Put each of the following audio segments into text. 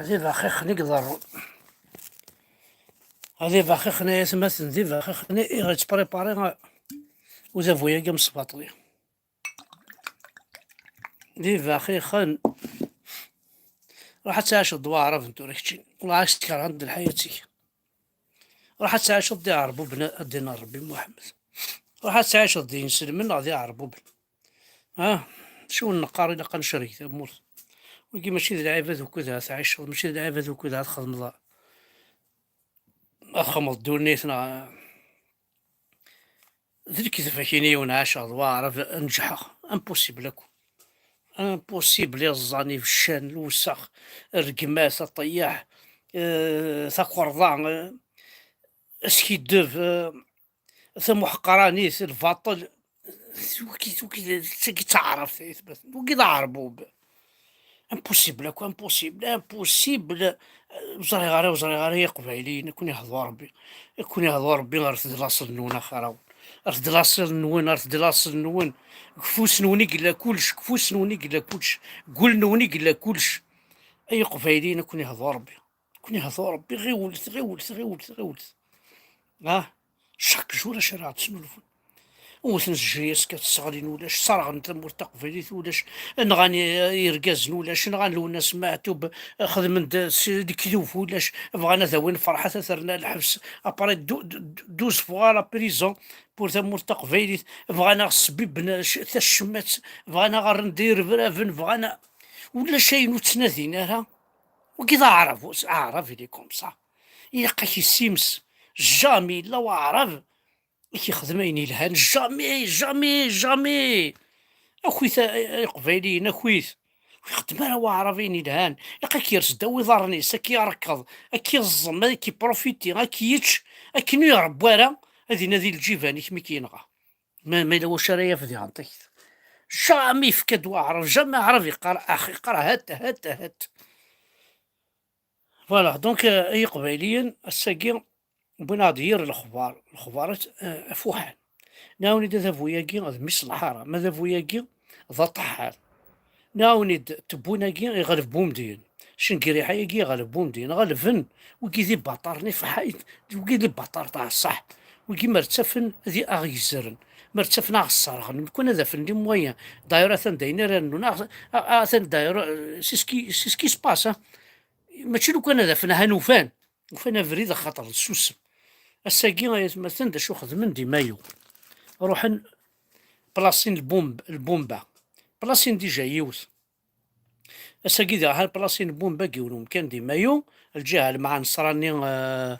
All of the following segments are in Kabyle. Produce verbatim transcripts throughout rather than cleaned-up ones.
D ibaxixen i iḍerrun. D ibaxixen ay atmaten, d ibaxixen i ɣ-yettpripari udabu-agi amesbaṭli. D ibaxixen. Ruḥ ad tɛiceḍ d waɛrab n tura kečči. Wellah ad k-kerhen d lḥayat-ik. Ruḥ ad tɛiceḍ d iɛerbuben, a ddin n Ṛebbi Muḥemmed. Ruḥ ad tɛiceḍ d inselmen neɣ d iɛerbuben. Ah, acu wen neqqar, ilaq ad necreg tamurt. Wigi mačči d lɛibad ukud ara tɛiceḍ, mačči d lɛibad ukud ara txedmeḍ, ad txedmeḍ ddunit neɣ d lekdeb akini yiwen ɛaceɣ d waɛrab neǧḥeɣ. Impossible akk. Impossible, iẓẓan, ibeccan, lewsex, rregmat, aṭeyyaḥ, eh, takerḍa, eh, askiddeb, eh, tamuḥqranit, lbaṭel. Wagi, wagi, tagi d taɛrabt, ay atmaten. Wagi d aɛerbub. Impossible akk, impossible, impossible. Ur ẓriɣ ara, ur ẓriɣ ara, ay Iqbayliyen, ad ken-ihdu Ṛebbi. Ad ken-ihdu Ṛebbi ɣer tedlaṣel-nwen axir-awen. Ɣer tedlaṣel-nwen, ɣer tedlaṣel-nwen. Deg ufus-nwen i yella kullec, deg ufus-nwen i yella kullec. Deg wul-nwen i yella kullec. Ay Iqbayliyen, ad ken-ihdu Ṛebbi. Ad ken-ihdu Ṛebbi, ɣiwlet, ɣiwlet, ɣiwlet, ɣiwlet. Ah, chaque jour acu ara ɣ-d-snulfun. Wwten zjri-as kan, sseɣlin ulac, sserɣen tamurt taqbaylit ulac, nɣan i-, irgazen ulac, nɣan Lwennas Meɛtub, xedmen-d s-, lekdub ulac, bɣan ad awin Ferḥat ad t-rren ɣer lḥebs, après dou-, dou-, douze fois à la prison pour tamurt taqbaylit, bɣan a ɣ-sbibben c-, tacemmat, bɣan a ɣ-rren d irebraben, bɣan a-, ulac ayen ur ttnadin ara. Wagi d aɛrab, aɛrab il est comme ça. Ilaq ad k-issimes. Jamais yella waɛrab i k-ixdem ayen yelhan. Jamais, jamais, jamais. Akit a, a, a Iqbayliyen, akit. Ur ixeddem ara waɛrab ayen yelhan. Ilaq ad k-yers ddaw iḍarren-is, ad k-yerkeḍ, ad k-iẓẓem, ad k-iprofiti, ad k-yečč, akken ur iṛebbu ara, ad inadi lǧiban-ik mi k-yenɣa. Ma, ma yella wacu ara yaf diɣen takit. Jamais yefka-d waɛrab, jamais aɛrab yeqqar, ax, yeqqar hat, hat, hat. Voilà, donc, euh, ay Iqbayliyen, ass-agi wwin-aɣ-d yir lexbar, lexbarat, euh, afuḥan. Nɛawen-id adabu-agi d mmi-s n lḥara, ma adabu-agi d aṭeḥḥar. Nɛawen-id tewwin-agi iɣleb Bumedyen. Cengriḥa-agi iɣleb Bumedyen. Ɣelben wigi d ibaṭaren ifeḥḥayen, wigi d ibaṭaren taɛṣaḥ. Wigi mer ttafen ad aɣ-gezzren, mer ttafen aɣ-sserɣen. Lukan ad afen les moyens, d'ailleurs atan d ayen ara rnun, aɣ-, a-, atan d'ailleurs, euh, c'est ce qui, c'est ce qui se passe, hein. Mačči lukan ad afen, ahan ufan. Ufan abrid axaṭer d susem. Ass-agi, ay atmaten, d acu xedmen di Mayu? Ruḥen plasin lbumb-, lbumba. Plasin dija yiwet. Ass-agi diɣ ḥal plasin lbumba deg yiwen umkan di Mayu, lǧiha lmeɛnṣra-nni, euh,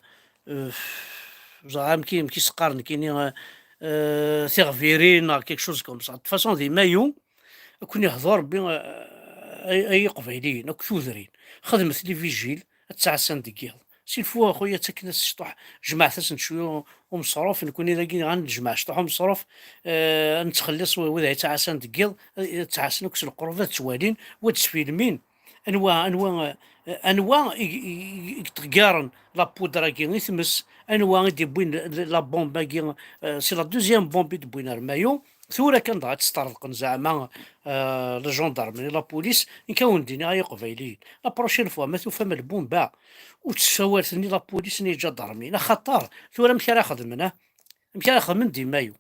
euh, ẓer amek i, amek i s-qqaren kini, euh, euh, tiɣbirin neɣ quelque chose comme ça. De toute façon, di Mayu, ad ken-ihdu Ṛebbi, euh, ay, ay Iqbayliyen, akk tudrin. Xedmet les vigiles, ad ttɛassan deg yiḍ. S'il faut, a xuya, ttaken-as cṭuḥ, jemɛet-asen cwiya umeṣruf, nekkni dagi ad nejmeɛ cṭuḥ umeṣruf, eh, ad nettxelliṣ wi-, wid ay yettɛassan deg yiḍ, eh, ad ttɛassan akk s leqreb, ad ttwalin, wa d-sfilmin. Anwa, anwa, eh, anwa i, i, i, i yettḍeggaren la poudre-agi i tmes, anwa i d-yewwin la, la bombe-agi, eh, c'est la deuxième bombe i d-wwin ar Mayu. Tura kan dɣa ad tt-sṭerḍqen zeɛma, euh, la gendarmerie, la police, nekk ad wen-d-iniɣ ay Iqbayliyen. La prochaine fois, ma tufam lbumba, ur ttsawalet ni la police ni lǧadarmi. Axaṭer, tura amek ara xedmen, ah? Amek ara xedmen di Mayu?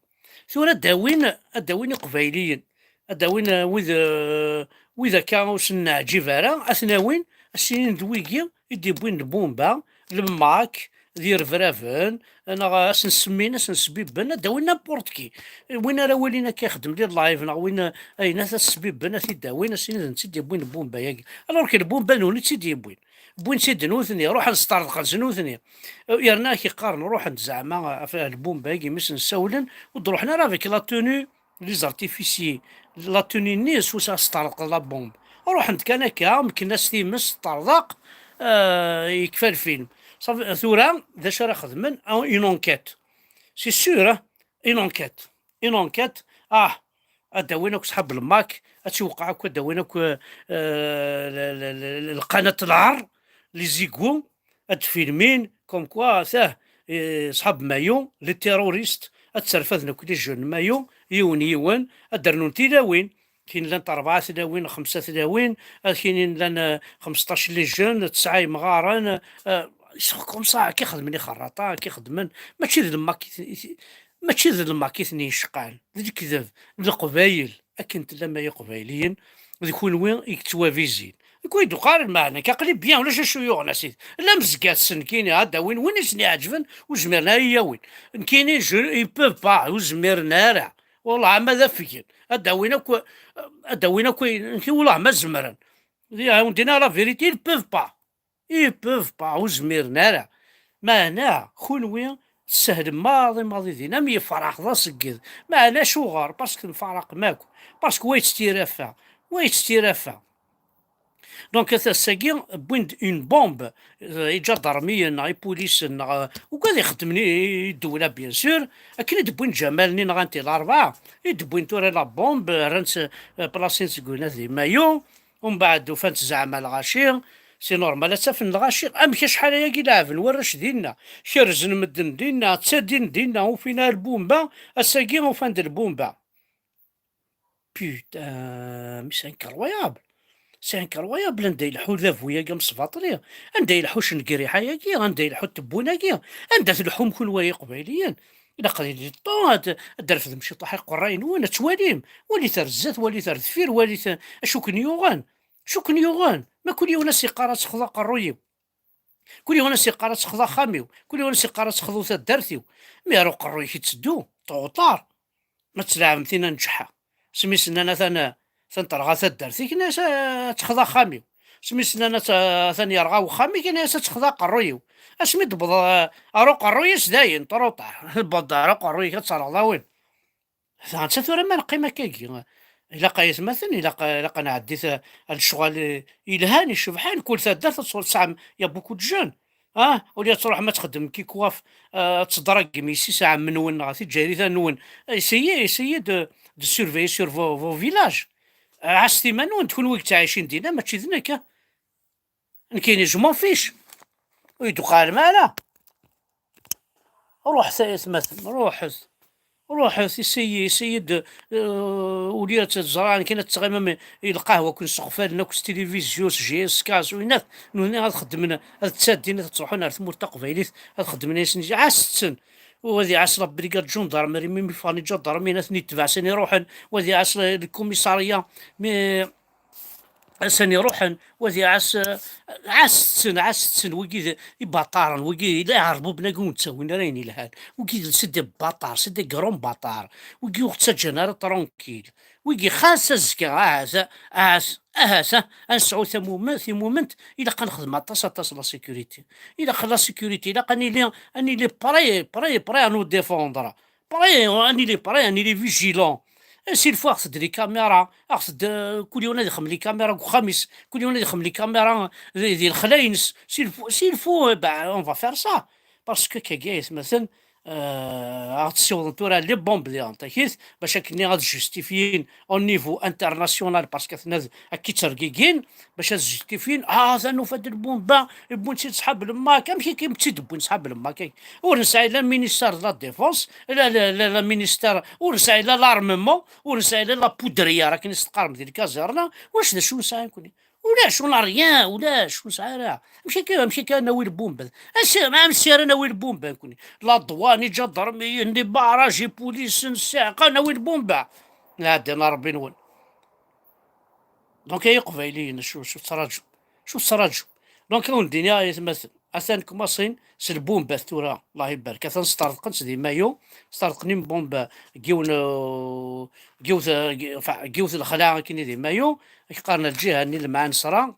Tura ad d-awin, ad d-awin Iqbayliyen, ad d-awin, euh, wid, euh, wid akka ur sen-neɛǧib ara, ad ten-awin, ad s-inin d wigi i d-yewwin lbumba, lemmak, d yirebraben, neɣ ad sen-semmin, ad sen-sbibben, ad d-awin n'importe qui. Win ara walin akka ixeddem di live, neɣ win, ayen, ad t-sbibben, ad t-id-awin, ad s-inin d netta i d-yewwin lbumba-agi. Alors que lbumba-nwen i tt-id-yewwin. Wwin-tt-id nutni, ruḥen sṭerḍqen s nutni. Yerna ak-iqqaren ruḥen-d zeɛma ɣef lbumba-agi, mi sen-ssawlen, ur d-ruḥen ara avec la tenue. les artificiers, la tenue-nni s wis-, s terḍeq la bombe. Ruḥen-d kan akka, mekken-as times, terḍeq, euh, yekfa lfilm. Safi, tura, d acu ara xedmen? Ah, une enquête. C'est sûr, hein? Une enquête. Une enquête. Ah, ad d-awin akk ṣḥab lmak, ad tiwqeɛ akk, ad d-awin akk, euh, le-, le-, le-, le-, lqanat lɛar, les égouts, ad d-filmin, comme quoi, tah, eh, ṣḥab Mayo, les terroristes, ad terfaden akk les jeunes Mayo, yiwen yiwen, ad d-rnun tilawin. Tin llant rebɛa tlawin, xemsa tlawin, ad kinin llan, eh, xemseṭṭac les jeunes, tesɛa imɣaren, eh, c'est comme ça, akka xedmen ixerraṭa, akka xedmen. Mačči d lmak i t-, i t-, mačči d lmak i ten-yecqan, d lekdeb, d leqbayel, akken tellam ay iqbayliyen, d kunwi i yettwabizin. Nekk ur d-uqaren, meɛna, aql-i bien, ulac acu yuɣen, a sidi. Llan mezgat-sen, nekkini, ad d-awin win i sen-iɛeǧben, ur zmiren ara ad iyi-awin. Nekkini, je, ils peuvent pas, ur zmiren ara. Wellah ma d afgen. Ad d-awin akk, ad d-awin akk, nekki wellah ma zemren. Di, on dira la vérité, ils peuvent pas. Ils peuvent pas, ur zmiren ara. Meɛna, kunwi, tessehlen maḍi maḍi din. Am yefrax d aṣegged. Meɛna acuɣer? Parce que temfaraqem akk. Parce que wa yetttiraffa, wa yetttiraffa. Donc, ass-agi, wwin-d une bombe, euh, iǧadarmiyen neɣ ipulisen neɣ, euh, ugad ixeddmen i, i ddewla, bien sûr, akken i d-wwin Ǧamal-nni neɣ anti Larebɛa, i d-wwin tura la bombe, rran-tt, euh, plasin seg winat di Mayo, umbeɛd ufan-tt zeɛma lɣaci, c'est normal ad tt-afen lɣaci, amek acḥal ayagi leɛben warrac dinna, kerzen medden dinna, ttadin dinna, ufin ar lbumba, ass-agi ufan-d lbumba. Putain, mais c'est incroyable. C'est incroyable, anda yelḥu dabu-yagi amesbaṭli, anda yelḥu cenegriḥa-yagi, anda yelḥu tewwun-agi, anda tleḥḥum kunwi ay iqbayliyen. Ilaq ad yili ṭṭu, ad, ad d-refdem ciṭuḥ iqerray-nwen, ad twalim. Walit ar zdat, walit ar deffir, walit acu ken-yuɣen. Acu ken-yuɣen? Ma kul yiwen as-yeqqar ad texḍu aqerruy-iw. Kul yiwen as-yeqqar ad texḍu axxam-iw. Kul yiwen as-yeqqar ad texḍu taddart-iw. Mi ar uqerruy-ik itteddu, trop tard. Ma tleɛbem tin ad nǧeḥḥa. Asmi s-nnan atan, atan terɣa taddart-ik, ini-as, "Ah, ad texḍu axxam-iw." Asmi s-nnan at-, atan yerɣa wexxam-ik, ini-as, "Ad texḍu aqerruy-iw." Asmi d-tewweḍ, ah, ar uqerruy-is dayen, trop tard. Tewweḍ ar uqerruy-ik ad terɣeḍ awin. Netta tura ma neqqim akkagi, ilaq ay atmaten, ilaq, ilaq ad nɛeddi ta-, ar lecɣal, eh, yelhan, icebḥen, kul taddart ad tesɛu, tesɛam, y a beaucoup de jeunes. Ah, au lieu ad tṛuḥem ad txeddmem kikwaɣ, eh, ad teḍragem yessi-s ɛemmi-nwen neɣ tiǧarit-nwen. Essayez, essayez de, de surveiller sur vos, vos villages. Eh, ɛasset iman-nwen, d kunwi i yettɛicin dinna, mačči d nekk, ah. Nekkini, je m'en fiche. Ur yi-d-uqɛalem ara. Ruḥet ay atmaten, ruḥet. Ruḥet, essayez, essayez-d, euh, au lieu ad ẓran kan ad teɣimem i lqahwa, ken sseɣfalen akk s tilivizyu, s J S K, s winat, nutni ad xeddmen, ad ttaddin, ad ttruḥun ar tmurt taqbaylit, ad xeddmen ayen sen-, ɛasset-ten. U ad iɛass la brigade gendarmerie, mi, mi ffɣen iǧadarmiyen, ad ten-itbeɛ sani ruḥen, u ad iɛass le, le commissariat, mi, sani ruḥen, wa di ɛas, ɛassen, ɛassen, wigi d ibaṭaren, wigi d iɛerbuben-agi ur nettawin ara ayen ilhan. Wigi d, c'est des bâtards, c'est des grands bâtards. Wigi ur ttaǧǧan ara tranquille. Wigi xas azekka, ahat, ahat, ahat, ah, ad nesɛu tamument, timument, ilaq ad nexdem aṭas, aṭas la sécurité. Ilaq la sécurité, ilaq ad nili, ad nili prêt, prêt, prêt à nous défendre. Prêt, ad nili prêt, ad nili vigilant. S'il faut, aɣet-d les caméras, aɣet-d, euh, kul yiwen ad ixemmem les caméras deg uxxam-is, kul yiwen ad ixemmem les caméras di, di lexla-ines. S'il faut, s'il faut, eh ben, on va faire ça. Parce que akkagi, ay atmaten, euh, aɣ-d-ssiwḍen tura les bombes diɣen, takit, bac akken ad justifyin au niveau international, parce que aten-a ad k-ittergigin, bac ad justifyin, ah, atan nufa-d lbumba, wwin-tt-id ṣḥab lmak, amek i k-, tt-id-wwin ṣḥab lmak? Ur nesɛi la ministère de la défense, la, la, la, la ministère, ur nesɛi la l'armement, ur nesɛi la la poudrière, akken i s-teqqarem di lkazerna, ulac d acu nesɛi nekkni. Ulac, on a rien, ulac, ur nesɛi ara. Amek akka, amek akka ara nawi lbumba? Ansi, ansi ara nawi lbumba nekkni? La douane, iǧadarmiyen, les barrages, ipulisen, ssiɛqa, nawi lbumba. Ɛeddan a Rebbi-nwen. Donc, ay Iqbayliyen, acu, acu tettṛaǧum? Acu tettṛaǧum? Donc, ad wen-d-iniɣ, ay atmaten, atan kmaṣin s lbumbat tura, Allah ibarek. Atan sṭerḍqen-tt di Mayo, sṭerḍqen une bombe deg yiwen, euh, deg yiwet, euh, deg, enfin, deg yiwet lexla akkenni di Mayo, i qqaren lǧiha-nni Lemɛanesra.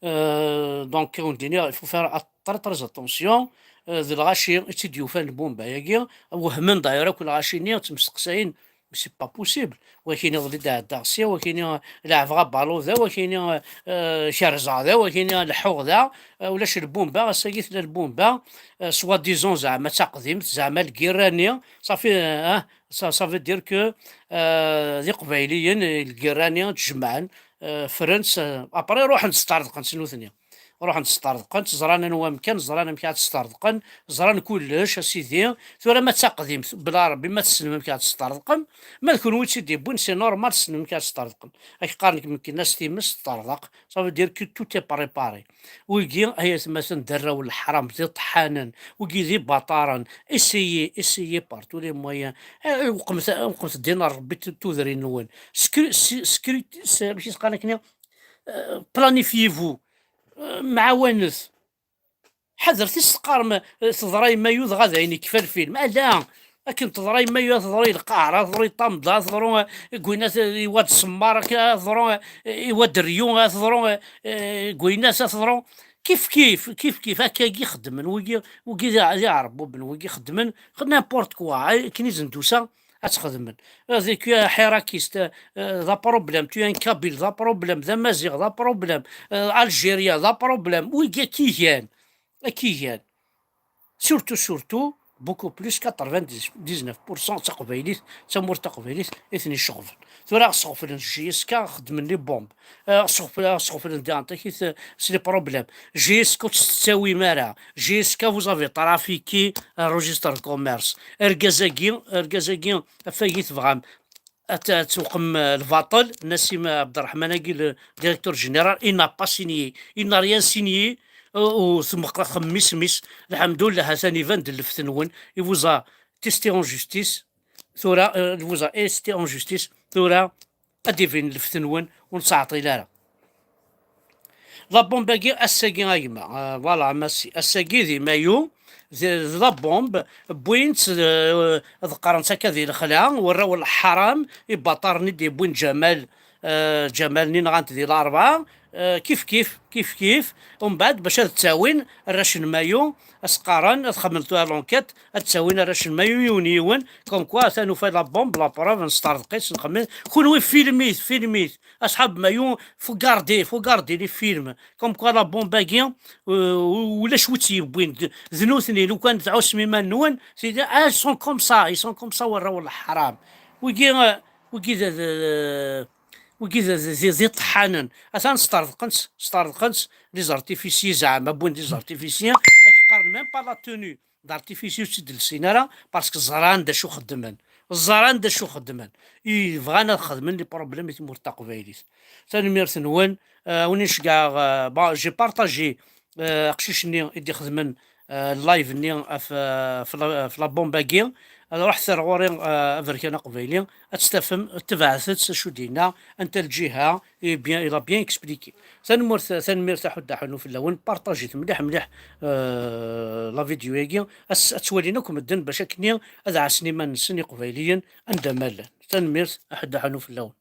Euh, donc, ad wen-d-iniɣ, il faut faire at-, très, très attention, euh, d lɣaci i tt-id-yufan lbumba-agi, wehmen d'ailleurs akk lɣaci-nni, ttemseqsayen, c'est pas possible. Wakini ḍelli d-ɛeddaɣ sya, wakini leɛbeɣ abalu da, wakini, euh, kerzeɣ da, wakini leḥḥuɣ da, euh, ulac lbumba, ass-agi tella lbumba, euh, soi-disant zeɛma d taqdimt, zeɛma lgirra-nni, safi, euh, ça, ça veut dire que, euh, d iqbayliyen, lgirra-nni ttjemɛen, euh, ffren-tt, euh, après ruḥen-d sṭerḍqen-tt nutni. Ruḥen-d sṭerḍqen-tt, ẓran anwa amkan, ẓran amek ad tt-sṭerḍqen, ẓran kullec, a sidi. Tura ma d taqdimt, bla Rebbi, ma tessnem amek ad tt-sṭerḍqem, ma d kunwi i tt-id-iwwin, c'est normal, tessnem amek ad tt-sṭerḍqem. Ak qqaren-k mekkin-as times teṭṭerḍeq, ça veut dire que tout est préparé. Wigi, ay atmaten d arraw n leḥram, d iṭeḥḥanen, wigi d ibaṭaren, essayez, essayez par tous les moyens. Eh, weqmet, weqmet ddin n Rebbi tu-, tudrin-nwen. Scru-, si-, scru-, s-, amek i s-qqaren akken, eh, planifiez-vous, eh, mɛawanet. Ḥadret i s-teqqarem, eh, teḍra i mayu dɣa d ayen ikfa lfilm. Ala, akken teḍra i mayu, teḍra i Lqahra, teḍra i Ṭamḍa, teḍru, eh, deg winat, eh, i Wad Semmar, akka, teḍru, eh, i Wad Ryu, eh, teḍru, eh, eh, deg winat, eh, teḍru. Kif kif, kif kif, akkagi xeddmen, wigi, wigi d, d iɛerbuben, wigi xeddmen, n'importe quoi, eh, akken i zendusa, ad tt-xedmen. Eh, dik, eh, ḥirakist, eh, eh, d aproblem, tu es un kabyle, d aproblem, d amaziɣ, d aproblem, eh, Algérien, d aproblem, wigi akka i gan, akka i gan. Surtout, surtout, beaucoup plus, quatre-vingt-dix-neuf pour cent d taqbaylit, d tamurt taqbaylit i ten-iceɣben. Tura ɣ-sɣeflen J S K, xeddmen les bombes. Eh, ɣ-sɣeflen, ɣ-sɣeflen di Antakit, eh, s les problèmes. J S K ur tt-tettawim ara. J S K, vous avez trafiqué un registre de commerce. Argaz-agi, argaz-agi, afag i tebɣam. Ad t-, ad tuqem, eh, lbaṭel, Nassim Abderrahman-agi, le directeur général, il n'a pas signé, il n'a rien signé, eh, ur tmeqqaxem isem-is, lḥemdullah, atan iban-d lleft-nwen, il vous a testé en justice, tura, eh, il vous a testé en justice, tura, ad d-ibin lleft-nwen, ur nettɛeṭṭil ara. La bombe-agi, ass-agi, a gma, euh, voilà, a Massi, ass-agi di mayu, d, d la bombe, wwin-tt, euh, ad qqaren-tt akka di lexla, warraw n leḥram, ibaṭaren i d-yewwin Ǧamal, euh, Ǧamal-nni nɣan-t di Larebɛa, euh, kif kif, kif kif, umbeɛd bac ad ttawin arrac n mayu, ad s-qqaren, ad xedmen tura l'enquête, ad ttawin arrac n mayu yiwen yiwen, comme quoi atan ufa la bombe, la preuve, nesṭerḍeq-itt, nxemmem, kunwi filmit, filmit, Asḥab Mayu, faut garder, faut garder les films. Comme quoi la bombe-agi, euh, ulac wi tt-yewwin. D, d nutni, lukan tɛussem iman-nwen, c'est-à-dire, ah, ils sont comme ça, ils sont comme ça, warraw n leḥram. Wigi, euh, wigi d, d, d, wigi d, d, d, d iṭeḥḥanen. Atan sṭerḍqen-tt, sṭerḍqen-tt, les artificiers zeɛma, wwin-d les artificiers, ak qqaren même pas la tenue. D artificier ur tt-id-lsin ara, parce que ẓran d acu xeddmen. Ẓran d acu xeddmen. I bɣan ad xedmen les problèmes i tmurt taqbaylit. Tanemmirt-nwen, euh, win i ceggɛeɣ, euh, bon, j'ai partagé, euh, aqcic-nni i d-ixedmen, euh, live-nni ɣef, euh, ɣef la, ɣef la bombe-agi. Ad ruḥet ar ɣur-i, euh, aberkan aqbayli, ad tt-tafem, tebɛet-tt acu d-yenna, anta lǧiha, et bien, il a bien expliqué. Tanemmirt, tanemmirt a Ḥuddu Ḥunu fell-awen, partagit mliḥ mliḥ, euh, la vidéo-agi, ad s-, ad tt-walin akk medden bac akken ad ɛassen iman-nsen iqbayliyen anda ma llan. Tanemmirt a Ḥuddu Ḥunu fell-awen.